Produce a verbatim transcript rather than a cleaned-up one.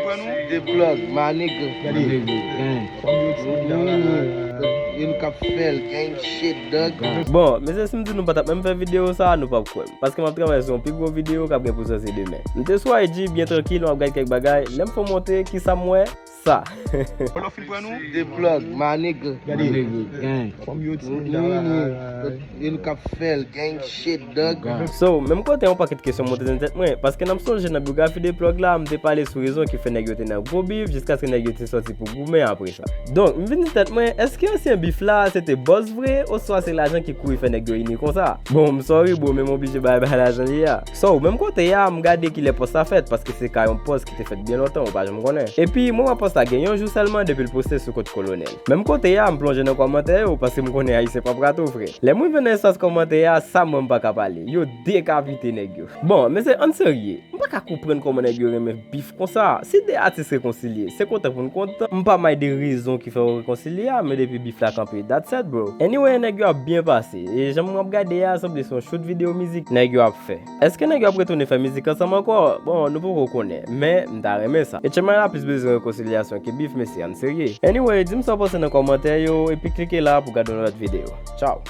The plug, my nigga. Yon k ap fè l, gang shit, dog. Bon, mesye, si m di nou pa t ap menm fè videyo sa, nou p ap kwè m. Paske m ap travay sou yon pi gwo videyo k ap gen pou sòti demen. M te sou I G, byen trankil, m ap gade kèk bagay. Lè m fè monte, kisa m wè? Sa. The plug, my nigga. Yon k ap fè l, gang shit, dog. So, menm kote yon pakèt kesyon monte nan tèt mwen, paske nan m sonje nan byografi de plug la, m te pale sou rezon ki fè nèg yo te nan gwo bif, jiskaske nèg yo te sòti pou goumen apre sa. Donk, m vin di tèt mwen, èske ansyen bif la, se te bòz vre, oswa se lajan ki kouri fè nèg yo ini konsa? Bon, m sorry, bro, men m oblije bay, bay lajan li a. So, menm kote a, m gade kilè pòs la fèt, paske se ka yon pòs ki te fèt byen lontan, ou pa janm konnen. Epi, mwen wè pòs la gen yon jou sèlman depi l poste sou kont Kolonèl. Menm kote a, m plonje nan kòmantè yo, paske m konnen Ayisyen p ap rate w, frè. Lè m rive nan espas kòmantè a, sa m wè m pa ka pale. Yo dekapite nèg yo. Bon, mesye, ann serye. M pa ka konprann kòman nèg yo renmen bif konsa. Si de atis rekonsilye, se kontan pou n kontan. M pa may de rezon ki fè yo rekonsilye a, men depi bif la kanpe, that's it, bro. Anyway, nèg yo ap byen pase. E jan m ap gade a, sanble se yon shoot videyo mizik nèg yo ap fè. Èske nèg yo ap retounen fè mizik ansanm ankò? Bon, nou poko konnen, men m ta renmen sa. H M I la plis bezwen rekonsilyasyon ke bif, mesye, ann serye. Anyway, di m sa w panse nan kòmantè yo, epi klike la pou gade yon lòt videyo. Tchao.